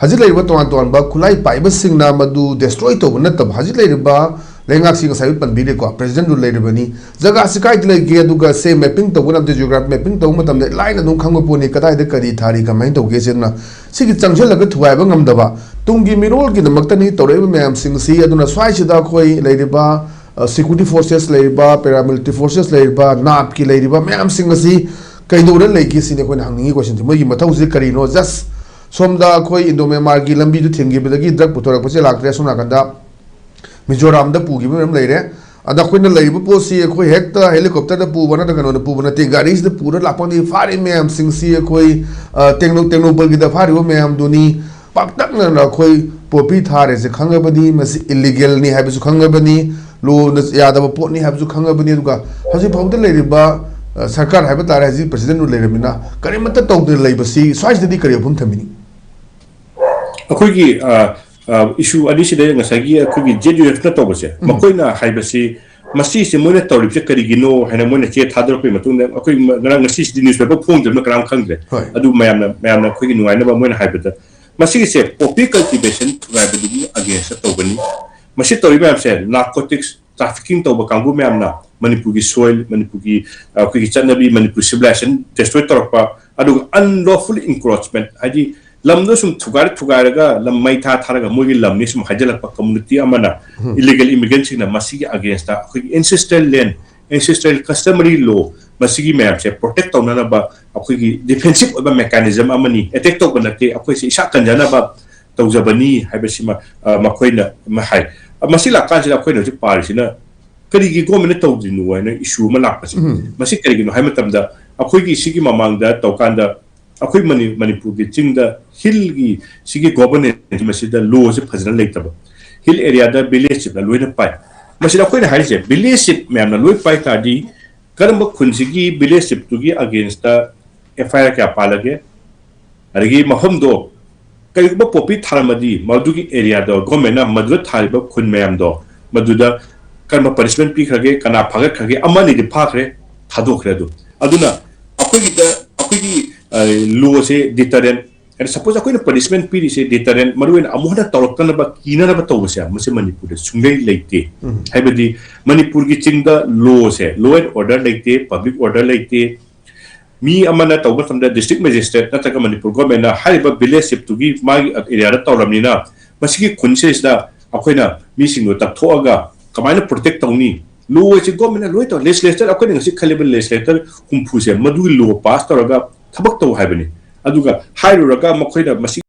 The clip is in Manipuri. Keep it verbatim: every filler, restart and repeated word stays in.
ꯍꯧꯖꯤꯛ ꯂꯩꯔꯤꯕ ꯇꯣꯉꯥꯟ ꯇꯣꯉꯥꯟꯕ ꯈꯨꯠꯂꯥꯏ ꯄꯥꯏꯕꯁꯤꯡꯅ ꯃꯗꯨ destroy ꯇꯧꯕ ꯅꯠꯇꯕ, ꯍꯧꯖꯤꯛ ꯂꯩꯔꯤꯕ ꯂꯩꯉꯥꯛꯁꯤ ꯉꯁꯥꯏ ꯄꯟꯕꯤꯔꯦꯀꯣ, president ꯗꯨ ꯂꯩꯔꯤꯕꯅꯤ, ꯖꯒꯥꯁꯤ ꯀꯥꯏꯗ ꯂꯩꯒꯦ, ꯑꯗꯨꯒ ꯁꯦ mapping ꯇꯧꯕ ꯅꯠꯇꯦ, geography mapping ꯇꯧꯕ ꯃꯇꯝꯗ ꯂꯥꯏꯅ ꯑꯗꯨꯝ ꯈꯪꯕ ꯄꯣꯠꯅꯤ ꯀꯗꯥꯏꯗ ꯀꯔꯤ ꯊꯥꯔꯤ, ꯀꯃꯥꯏꯅ ꯇꯧꯒꯦ ꯁꯤꯅ꯫ ꯁꯤꯒꯤ ꯆꯪꯁꯤꯜꯂꯒ ꯊꯨꯒꯥꯏꯕ ꯉꯝꯗꯕ, ꯇꯨꯡꯒꯤ ꯃꯤꯔꯣꯜꯒꯤꯗꯃꯛꯇꯅꯤ ꯇꯧꯔꯛꯏꯕ ꯃꯌꯥꯝꯁꯤꯡꯁꯤ꯫ ꯑꯗꯨꯅ ꯁ꯭ꯋꯥꯏꯁꯤꯗ ꯑꯩꯈꯣꯏ ꯂꯩꯔꯤꯕ security forces ꯂꯩꯔꯤꯕ, paramilitary forces ꯂꯩꯔꯤꯕ, ꯅꯥꯞꯀꯤ ꯂꯩꯔꯤꯕ ꯃꯌꯥꯝꯁꯤꯡ ꯑꯁꯤ ꯀꯩꯗꯧꯔ ꯂꯩꯒꯦ ꯁꯤꯅꯤ ꯑꯩꯈꯣꯏꯅ ꯍꯪꯅꯤꯡꯉꯤ question ꯁꯤ꯫ ꯃꯣꯏꯒꯤ ꯃꯊꯧꯁꯤ ꯀꯔꯤꯅꯣ? Just ꯁꯣꯝꯗ ꯑꯩꯈꯣꯏ ꯏꯟꯗꯣ ꯃ꯭ꯌꯥꯟꯃꯥꯔꯒꯤ ꯂꯝꯕꯤꯗꯨ ꯊꯤꯡꯈꯤꯕꯗꯒꯤ drug ꯄꯨꯊꯣꯔꯛꯄꯁꯦ ꯂꯥꯛꯇ꯭ꯔꯦ꯫ ꯑꯁꯣꯝ ꯅꯥꯀꯟꯗ ꯃꯤꯖꯣꯔꯥꯝꯗ ꯄꯨꯈꯤꯕ ꯃꯌꯥꯝ ꯂꯩꯔꯦ꯫ ꯑꯗ ꯑꯩꯈꯣꯏꯅ ꯂꯩꯔꯤꯕ ꯄꯣꯠꯁꯤ ꯑꯩꯈꯣꯏ ꯍꯦꯛꯇ helicopter ꯗ ꯄꯨꯕ ꯅꯠꯇ꯭ꯔꯒ ꯀꯩꯅꯣꯗ ꯄꯨꯕ ꯅꯠꯇꯦ, ꯒꯥꯔꯤꯁꯤꯗ ꯄꯨꯔ ꯂꯥꯛꯄ ꯅꯠꯇꯦ꯫ ꯐꯥꯔꯤꯕ ꯃꯌꯥꯝꯁꯤꯡꯁꯤ ꯑꯩꯈꯣꯏ, ꯑ, ꯇꯦꯡꯅꯧ-, ꯇꯦꯡꯅꯧꯄꯜꯒꯤꯗ ꯐꯥꯔꯤꯕ ꯃꯌꯥꯝꯗꯨꯅꯤ꯫ ꯄꯥꯛꯇꯛꯅꯅ ꯑꯩꯈꯣꯏ poppy ꯊꯥꯔꯦꯁꯦ ꯈꯪꯉꯕꯅꯤ, ꯃꯁꯤ illegal ꯅꯤ ꯍꯥꯏꯕꯁꯨ ꯈꯪꯉꯕꯅꯤ, law ꯅ ꯌꯥꯗꯕ ꯄꯣꯠꯅꯤ ꯍꯥꯏꯕꯁꯨ ꯈꯪꯉꯕꯅꯤ꯫ ꯑꯗꯨꯒ ꯍꯧꯖꯤꯛ ꯐꯥꯎꯕꯗ ꯂꯩꯔꯤꯕ, ꯑ, ꯁꯔꯀꯥꯔ ꯍꯥꯏꯕ ꯇꯥꯔꯦ, ꯍꯧꯖꯤꯛ president ꯗꯨ ꯂꯩꯔꯕꯅꯤꯅ ꯀꯔꯤꯃꯠꯇ ꯇꯧꯗꯅ ꯂꯩꯕꯁꯤ ꯁ꯭ꯋꯥꯏꯁꯤꯗꯗꯤ ꯀꯔꯤ ꯋꯥꯐꯝ ꯊꯝꯕꯤꯅꯤ? ꯑꯩꯈꯣꯏꯒꯤ, ꯑ, ꯑ, issue ꯑꯅꯤꯁꯤꯗ ꯉꯁꯥꯏꯒꯤ ꯑꯩꯈꯣꯏꯒꯤ Z U F ꯅ ꯇꯧꯕꯁꯦ, ꯎꯝ꯫ ꯃꯈꯣꯏꯅ ꯍꯥꯏꯕꯁꯤ, ꯃꯁꯤꯁꯦ ꯃꯣꯏꯅ ꯇꯧꯔꯤꯕꯁꯦ ꯀꯔꯤꯒꯤꯅꯣ ꯍꯥꯏꯅ ꯃꯣꯏꯅ ꯆꯦ ꯊꯥꯗꯣꯔꯛꯄꯒꯤ ꯃꯇꯨꯡꯗ ꯑꯩꯈꯣꯏ ꯉꯔꯥꯡ ꯉꯁꯤꯁꯤꯗꯤ newspaper ꯐꯣꯡꯗ꯭ꯔꯕꯅ ꯀꯅꯥꯝ ꯈꯪꯗ꯭ꯔꯦ꯫ ꯍꯣꯏ꯫ ꯑꯗꯨ ꯃꯌꯥꯝꯅ, ꯃꯌꯥꯝꯅ ꯑꯩꯈꯣꯏꯒꯤ ꯅꯨꯡꯉꯥꯏꯅꯕ ꯃꯣꯏꯅ ꯍꯥꯏꯕꯗ, ꯃꯁꯤꯒꯤꯁꯦ poppy cultivation ꯊꯨꯒꯥꯏꯕꯗꯨꯒꯤ against ꯇꯧꯕꯅꯤ꯫ ꯃꯁꯤ ꯇꯧꯔꯤꯕ ꯃꯌꯥꯝꯁꯦ narcotics trafficking ꯇꯧꯕ ꯀꯥꯡꯕꯨ ꯃꯌꯥꯝꯅ ꯃꯅꯤꯄꯨꯔꯒꯤ soil, ꯃꯅꯤꯄꯨꯔꯒꯤ, ꯑ, ꯑꯩꯈꯣꯏꯒꯤ ꯆꯠꯅꯕꯤ, ꯃꯅꯤꯄꯨꯔ civilization destroy ꯇꯧꯔꯛꯄ, ꯑꯗꯨꯒ unlawful encroachment, ꯍꯥꯏꯗꯤ ꯂꯝꯗꯣ ꯁꯨꯝ ꯊꯨꯒꯥꯏꯔ ꯊꯨꯒꯥꯏꯔꯒ ꯂꯝ ꯃꯩ ꯊꯥ ꯊꯥꯔꯒ ꯃꯣꯏꯒꯤ ꯂꯝꯅꯤ ꯁꯨꯝ ꯍꯥꯏꯖꯤꯜꯂꯛꯄ community ꯑꯃꯅ ꯎꯝ꯫ Illegal immigrant ꯁꯤꯡꯅ ꯃꯁꯤꯒꯤ against ꯇ ꯑꯩꯈꯣꯏꯒꯤ ancestral land, ancestral customary law ꯃꯁꯤꯒꯤ ꯃꯌꯥꯝꯁꯦ protect ꯇꯧꯅꯅꯕ ꯑꯩꯈꯣꯏꯒꯤ defensive ꯑꯣꯏꯕ mechanism ꯑꯃꯅꯤ, attack ꯇꯧꯕ ꯅꯠꯇꯦ, ꯑꯩꯈꯣꯏꯁꯦ ꯏꯁꯥ ꯀꯟꯖꯅꯕ ꯇꯧꯖꯕꯅꯤ ꯍꯥꯏꯕꯁꯤꯃ, ꯑ, ꯃꯈꯣꯏꯅ ꯑꯃ ꯍꯥꯏ꯫ ꯑ, ꯃꯁꯤ ꯂꯥꯛꯀꯥꯟꯁꯤꯗ ꯑꯩꯈꯣꯏꯅ ꯍꯧꯖꯤꯛ ꯄꯥꯔꯤꯁꯤꯅ ꯀꯔꯤꯒꯤ government ꯅ ꯇꯧꯗ꯭ꯔꯤꯅꯣ ꯍꯥꯏꯅ issue ꯑꯃ ꯂꯥꯛꯄꯁꯦ꯫ ꯎꯝ꯫ ꯃꯁꯤ ꯀꯔꯤꯒꯤꯅꯣ ꯍꯥꯏꯕ ꯃꯇꯝꯗ, ꯑꯩꯈꯣꯏꯒꯤ ꯁꯤꯒꯤ ꯃꯃꯥꯡꯗ ꯇꯧꯀꯥꯟꯗ ꯑꯩꯈꯣꯏ ꯃꯅꯤ-, ꯃꯅꯤꯄꯨꯔꯒꯤ ꯆꯤꯡꯗ hill ꯒꯤ ꯁꯤꯒꯤ governance ꯃꯁꯤꯗ law ꯁꯦ ꯐꯖꯅ ꯂꯩꯇꯕ, hill area ꯗ village chief ꯅ ꯂꯣꯏꯅ ꯄꯥꯏ꯫ ꯃꯁꯤꯗ ꯑꯩꯈꯣꯏꯅ ꯍꯥꯏꯔꯤꯁꯦ, village chief ꯃꯌꯥꯝꯅ ꯂꯣꯏ ꯄꯥꯏ ꯇꯥꯔꯗꯤ, ꯀꯔꯝꯕ ꯈꯨꯟꯁꯤꯒꯤ village chief ꯇꯨꯒꯤ against ꯇ F I R ꯀꯌꯥ ꯄꯥꯜꯂꯒꯦ? ꯑꯗꯒꯤ ꯃꯐꯝꯗꯣ ꯀꯔꯤꯒꯨꯝꯕ poppy ꯊꯥꯔꯝꯃꯗꯤ, ꯃꯗꯨꯒꯤ area ꯗꯣ government ꯅ ꯃꯗꯨꯗ ꯊꯥꯔꯤꯕ ꯈꯨꯟ ꯃꯌꯥꯝꯗꯣ ꯃꯗꯨꯗ ꯀꯔꯝꯕ punishment ꯄꯤꯈ꯭ꯔꯒꯦ, ꯀꯅꯥ ꯐꯥꯒꯠꯈ꯭ꯔꯒꯦ? ꯑꯃꯅꯤꯗꯤ ꯐꯥꯈ꯭ꯔꯦ, ꯊꯥꯗꯣꯛꯈ꯭ꯔꯦ꯫ ꯑꯗꯨ, ꯑꯗꯨꯅ ꯑꯩꯈꯣꯏꯒꯤꯗ, ꯑꯩꯈꯣꯏꯒꯤ, ꯑ, law ꯁꯦ deterrent ꯑꯦꯟ ꯁꯄꯣꯁ ꯑꯩꯈꯣꯏꯅ ꯄꯅꯤꯁꯃꯦꯟ ꯄꯤꯔꯤꯁꯦ ꯗꯤꯇꯔꯦꯟ, ꯃꯔꯨꯑꯣꯏꯅ ꯑꯃꯨꯛ ꯍꯟꯅ ꯇꯧꯔꯛꯇꯅꯕ ꯀꯤꯅꯅꯕ ꯇꯧꯕꯁꯦ, ꯃꯁꯤ ꯃꯅꯤꯄꯨꯔꯗ ꯁꯨꯡꯂꯩ ꯂꯩꯇꯦ꯫ ꯍꯥꯏꯕꯗꯤ ꯃꯅꯤꯄꯨꯔꯒꯤ ꯆꯤꯡꯗ ꯂꯣꯁꯦ, ꯂꯣ ꯑꯦꯟ ꯑꯣꯔꯗꯔ ꯂꯩꯇꯦ, ꯄꯕ꯭ꯂꯤꯛ ꯑꯣꯔꯗꯔ ꯂꯩꯇꯦ꯫ ꯃꯤ ꯑꯃꯅ ꯇꯧꯕ ꯃꯇꯝꯗ ꯗꯤꯁꯇ꯭ꯔꯤꯛ ꯃꯦꯖꯤꯁꯇ꯭ꯔꯦꯠ ꯅꯠꯇ꯭ꯔꯒ ꯃꯅꯤꯄꯨꯔ ꯒꯣꯔꯃꯦꯟꯅ ꯍꯥꯏꯔꯤꯕ ꯚꯤꯂꯦꯖ ꯆꯤꯞꯇꯨꯒꯤ ꯃꯥꯒꯤ ꯑꯦꯔꯤꯌꯥꯗ ꯇꯧꯔꯕꯅꯤꯅ, ꯃꯁꯤꯒꯤ ꯈꯨꯟꯁꯤꯗꯩꯁꯤꯗ ꯑꯩꯈꯣꯏꯅ ꯃꯤꯁꯤꯡꯗꯣ ꯇꯛꯊꯣꯛꯑꯒ ꯀꯃꯥꯏꯅ ꯄ꯭ꯔꯣꯇꯦꯛ ꯇꯧꯅꯤ? ꯂꯣ ꯑꯁꯤ ꯒꯣꯔꯃꯦꯟꯅ ꯂꯣꯏ ꯇꯧ꯫ ꯂꯦꯖꯤꯁꯂꯦꯆꯔ, ꯑꯩꯈꯣꯏꯅ ꯉꯁꯤ ꯈꯜꯂꯤꯕ ꯂꯦꯖꯤꯁꯂꯦꯆꯔ ꯍꯨꯝꯐꯨꯁꯦ ꯃꯗꯨꯒꯤ ꯂꯣ ꯄꯥꯁ ꯇꯧꯔꯒ ꯊꯕꯛ ꯇꯧ ꯍꯥꯏꯕꯅꯤ꯫ ꯑꯗꯨꯒ ꯍꯥꯏꯔꯨꯔꯒ ꯃꯈꯣꯏꯅ ꯃꯁꯤ